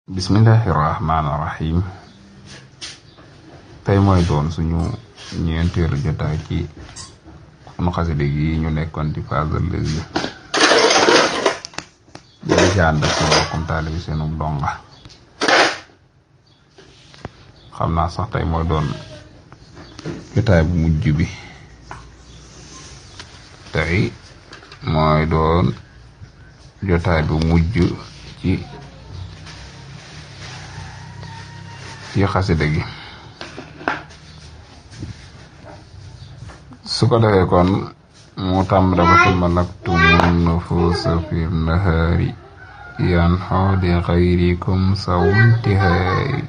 bismillahirrahmanirrahim tey mooy doon suñu ñeenteelu jotaay ci sunu xasida gi ñu nekkoon ci phase léegi ñu ci ànd ak sunu mbokkum taalibi seenu donga xam naa sax tey mooy doon jotaay bu mujj bi tey mooy doon jotaay bu mujj ci xasida gi su ko defee kon mu tàmbale ko ci malaktumun nufuusa fi nahaari yan xoodi xayrikum sawuntihaari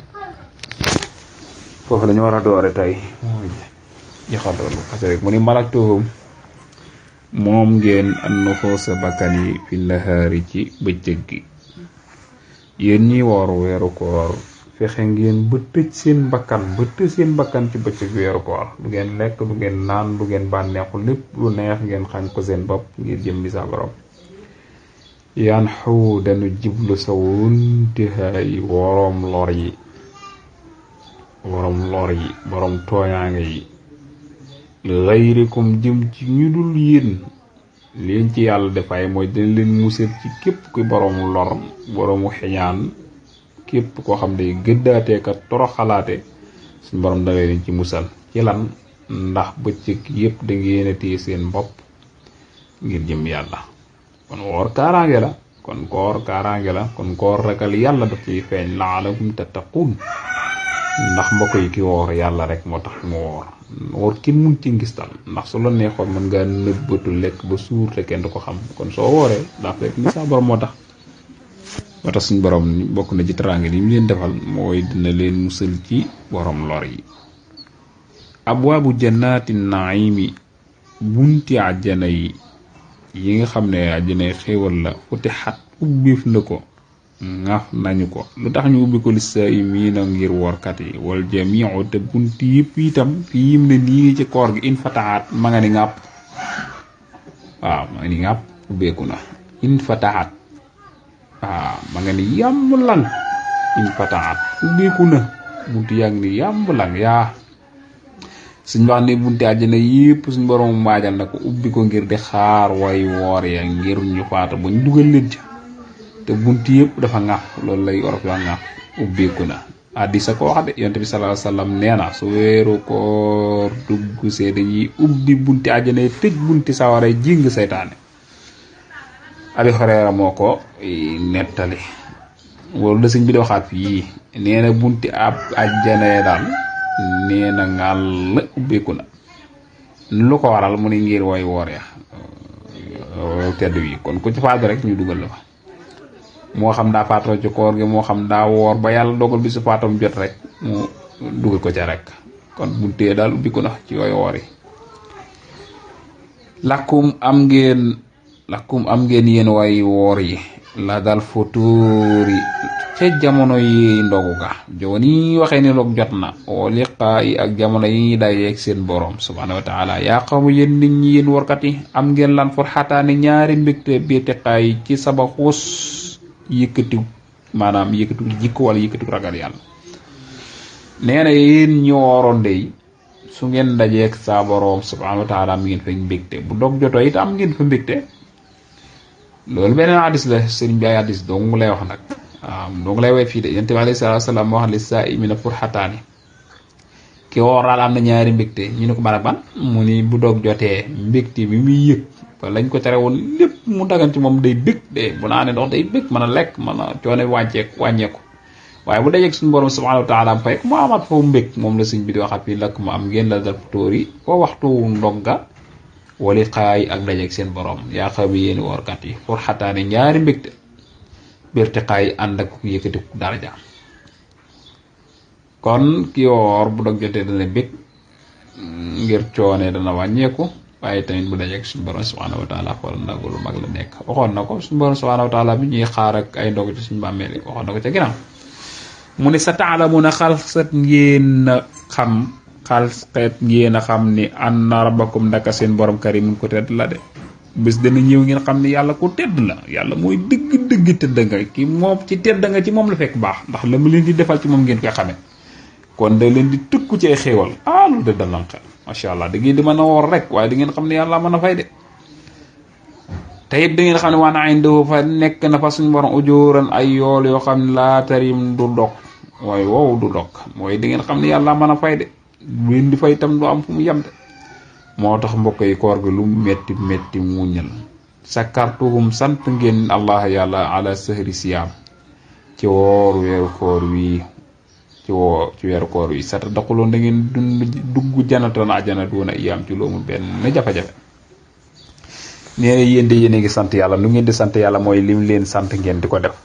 foofu lañu war a doore tey jaxadoolu xasida gi mu ni malaktuhum moom ngeen an nufuusa bakkan yi fi nahaari ci bëccëg gi yéen ñi woor weeru koor fexe ngeen ba tëj seen bakkan ci bëccëg weeru koor du ngeen lekk du ngeen naan du ngeen bànneexu lépp lu neex ngeen xañ ko seen bopp ngir jëm bi sa borom yan xaw dañu jiblu sa wuntihaay woroom lor yi borom tooñaange yi xayrikum jëm ci ñu dul yéen leen ci yàlla defaay mooy dina leen musal ci képp kuy boroomu lor boroomu xeñaan képp koo xam ne gëddaatee ka toroxalaate suñu borom da leen ci musal ci lan ndax bëccëg yépp da ngeen a téye seen bopp ngir jëm yàlla kon woor kaaraange la kon koor ragal yàlla daf ciy feeñ laalakum tattaqun ndax mbokk yi ki woor yàlla rek moo tax mu woor kenn mun ci ngistal ndax su la neexoon mën ngaa nëbbatu lekk ba suur te kenn du ko xam kon soo wooree daa fekk ni sa borom moo tax suñu borom bokk na ci teraanga yi mu leen defal mooy dina leen musal ci borom lor yi abwaabu jannaati naimi bunti àjjana yi nga xam ne àjjana yi xéewal la futi xat ubbiif na ko ngaf nañu ko lu tax ñu ubbi ko lissaa'imiina ngir workat yi wal jamiu te bunti yëpp itam fi yim ne nii ci koor gi in fataxaat ma nga ni ngàpp waaw ma nga ni ngàpp ubbeeku na in fataxaat ma nga ni yàmb lang in fataat ubbeeku na bunti yaa ngi ni yàmb lang yaa suñ wax ne bunti àjjana yépp suñ borom maajal na ko ubbi ko ngir di xaar way woor ya ngir ñu faata ba ñu dugal leen ca te bunti yépp dafa ŋàpp loolu lay orof yaa ŋàpp ubbeeku na hadiis ko wax de yonent bi sallallahu alayhi wasallam nee na su weeru koor dugg see dañuy ubbi bunti àjjana yi tëj bunti sawara jing seytaane Abi Hurayra moo ko nettali loolu la sëñ bi di waxaat fii nee na bunti ab àjjana daal nee na ngal ubbeeku na lu ko waral mu ni ngir way woor ya tedd wi kon ku ci faatu rek ñu dugal la fa moo xam daa faatoo ci koor gi moo xam daa woor ba yàlla dogal bi su faatam jot rek mu dugal ko ca rek kon buntee daal ubbiku na ci way woor yi lakkum am ngeen yéen way woor yi la dal futuuri ca jamono yi ndogu ga jooni waxee ni loog jot na o liqaa yi ak jamono yi dayeeg seen borom subhanahu wa taala yaa xamu yéen nit ñi yéen warkat yi am ngeen lan for xataani ñaari mbégte bi teqaay ci saba xuus yëkkatiw maanaam yëkkatiw jikko wala yëkkatiw ragal yàlla nee na yéen ñi wooroon dey su ngeen dajeeg sa borom subhanahu wa taala am ngeen fa mbégte bu dog joto it am ngeen fa mbégte loolu beneen hadis la sëriñ bi ay hadis dong lay wax nag waaw dong lay way fii de yonent bi alayhi salaatu salaam wax li saa'imina furxataani ki woor daal am na ñaari mbégte ñu ne ko mën a ban mu ni bu doog jotee mbégte bi muy yëg ba lañ ko tere woon lépp mu dagan ci moom day bég de bu naanee ndox day bég mën a lekk mën a coono wàññeeku waaye bu dajeeg suñu borom subhanahu wa taala am fay mu amaat foofu mbég moom la sëriñ bi di waxaat fii lakk mu am ngeen la dal futóor yi foo waxtu ndogga wali xaay ak dajeeg seen borom yaa xam yéeni woorkat yi for xataane ñaari mbégte birti xaay ànd ak yëkkati daraja kon ki woor bu dog jotee dana bég ngir coone dana wàññeeku waaye tamit bu dajeeg suñu borom subhanahu wa taala xool nagu lu mag la nekk waxoon na ko suñu borom subhanahu wa taala bi ñuy xaar ak ay ndog ci suñu bàmmeel yi waxoon na ko ca ginnaaw mu ne sa taalamuuna xalsat ngeen a xam ni anna rabbakum ndaka seen borom karimun ko tedd la de bés dana ñëw ngeen xam ne yàlla ku tedd la yàlla mooy dëgg tedd nga ki moom ci tedd nga ci moom la fekk baax ndax la mu leen di defal ci moom ngeen koy xamee kon da leen di tëkku ci ay xéewal lu de dalan xel macha allah da ngeen di mën a woor rek waaye da ngeen xam ne yàlla mën a fay de te it da ngeen xam ne waana indahu fa nekk na fa suñu borom ujuran ay yool yoo xam ne laa tarim du dog waaye wow du dog mooy da ngeen xam ne yàlla mën a fay de bu leen di fay itam du am fu mu yem de moo tax mbokk yi koor gi lu metti metti muñal sakartuhum sant ngeen allah yàlla ala sahri siyaam ci woor weeru koor wi ci weeru koor wi sata daxuloon da ngeen dugg janatoon ajana doona iyaam ci loomul benn jafe-jafe nee na yéen de yéen a ngi sant yàlla lu ngeen di sant yàlla mooy lim leen sant ngeen di ko def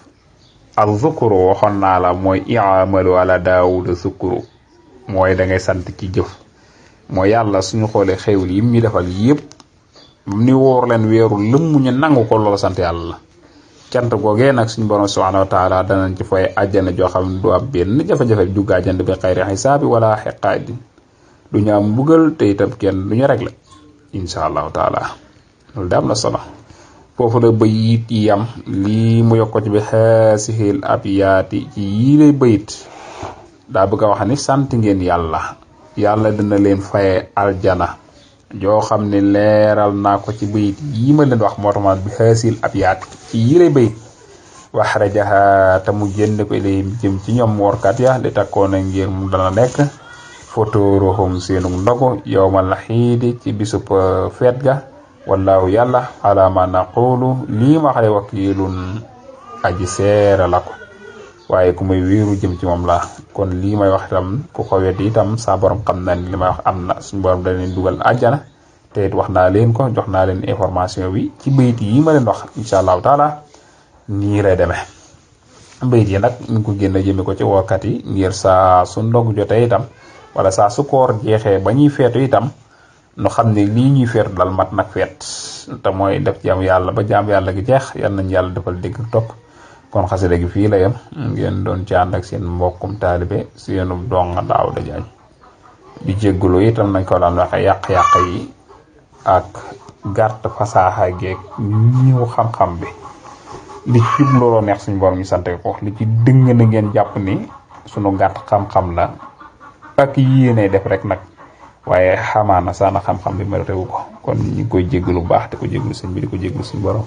al zukuru waxoon naa la mooy i'amalu ala daawuda zukuru mooy da ngay sant ci jëf mooy yàlla suñu xoolee xéewal yi ñu defal yépp ni woor leen weeru lëmm ñu nangu ko loolu sant yàlla la cant googee nag suñu borom subhanahu wa taala danañ ci fay àjjana joo xam ne du am benn jafe-jafe dugg àjjana bi xayri xisaabi wala xiqaadi du ñu am mbugal te itam kenn du ñu réglé insha allahu taala loolu de am na solo foofu la bayit yi yam lii mu yokko ci bi xaasihil abyaati ci yii lay bayit daa bëgg a wax ni sant ngeen yàlla dina leen faye aljana joo xam ne leeral naa ko ci bayit yi ma leen wax moo tax ma bi xaasil abyaati ci yii lay bayit wax rajaha te mu jënd ko ilayhim jëm ci ñoom woorkat ya li takkoona ngir mu dana nekk futuruhum seenum ndogu yawmal xiidi ci bisub feet ga wallahu yàlla ala ma naqulu lii ma xale wakiilun aji seera la ko waaye ku may wéeru jëm ci moom la kon lii may wax itam ku ko wet itam sa borom xam na ni li may wax am na suñu borom dana leen dugal àjjana te it wax naa leen ko jox naa leen information bi ci bayit yi ma leen wax insha allahu taala nii lay demee bayit yi nag ñu ko génn jëme ko ci wookat yi ngir saa su ndog jotee itam wala saa su koor jeexee ba ñuy feetu itam nu xam ne lii ñuy feetu dal mat nag feet te mooy def jaam yàlla ba jaam yàlla gi jeex yal nañ yàlla defal dégg topp kon xasida gi fii la yem ngeen doon ci ànd ak seen mbokkum taalibe seenu donga Daawuda Jaañ di jéggulu itam nañ ko daan waxe yàq-yàq yi ak gàtt fasaaxa geeg ñiw xam-xam bi li ci jub looloo neex suñu borom ñu sante ko li ci dëng na ngeen jàpp ni suñu gàtt xam-xam la ak yéene def rek nag waaye xamaana saana xam-xam bi méritewu ko kon ñu ngi koy jégglu bu baax te ko jégglu sëñ bi di ko jégglu suñu borom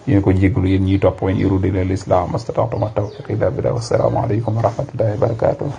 yéen ko jégglu yéen ñuy topp wañ irudu ila l islam mastata'tu ma tawfiqi illa billah wasalaamu aleykum wa rahmatullahi wa barakatuh